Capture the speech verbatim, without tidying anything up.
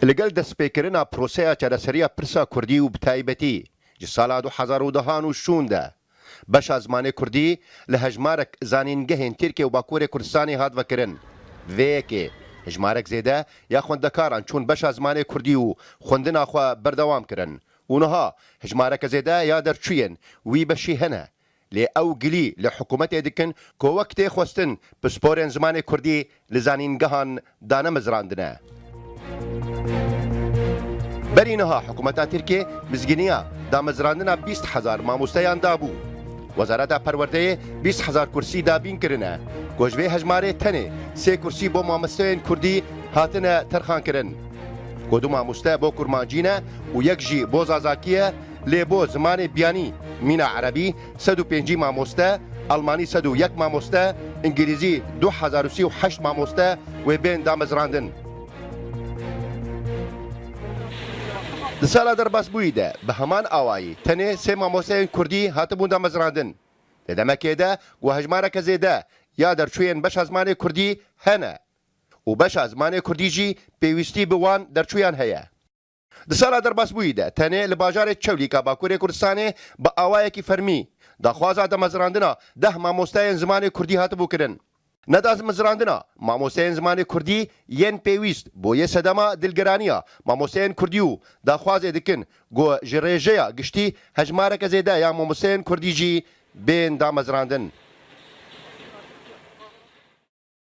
Li gel destpêkirina proseya çareseriya pirsa kurdî û bi taybetî ji sala du hezar û dehan û şûn de beşa zimanê kurdî li hejmarek zanîngehên Tirkiye û Bakurê Kurdistanê hat vekirin. Vê yekê hejmarek zêde ya xwendekaran çûn beşa zimanê kurdî û xwendina xwe berdewam kirin û niha hejmareke zêde ya derçûyên wî beşî hene. Lê ew gilî li hikûmetê dikin ku wek tê xwestin pisporên zimanê kurdî li zanîngehan dane mizrandine. Berî niha hikûmeta Tirkiyê mizgîniya damezrandina bîst hezar mamosteyan dabû. Wezareta Perwerdeyê bîst hezar kursî dabîn kirine, ku ji vê hejmarê tenê sê kursî bo mamosteyên kurdî hatine terxankirin. Ku du mamoste bo kurmancî ne û yek jî bo zazakî ye, lê bo zimanê biyanî mîna erebî sed û pêncî mamoste, almanî sed û yek mamoste, îngilîzî du hezar û sî û heşt mamoste wê bên damezrandin. Di sala derbasbûyî de bi heman awayî tenê sê mamosteyên kurdî hatibûn damezrandin. Di demekê de ku hejmareke zêde ya derçûyên beşa zimanê kurdî hene û beşa zimanê kurdî jî pêwîstî bi wan derçûyan heye. Di sala derbasbûyî de tenê li bajarê Çewlîka Bakurê Kurdistanê bi awayekî fermî daxwaza damezrandina deh mamosteyên zimanê kurdî hatibû kirin. Nedamezrandina mamosteyên zimanê kurdî yên pêwîst bo yê sedema dilgiraniya mamosteyên kurdî û daxwazê dikin ku ji rêjeya giştî hejmareke zêde ya mamosteyên kurdî jî bên damezrandin.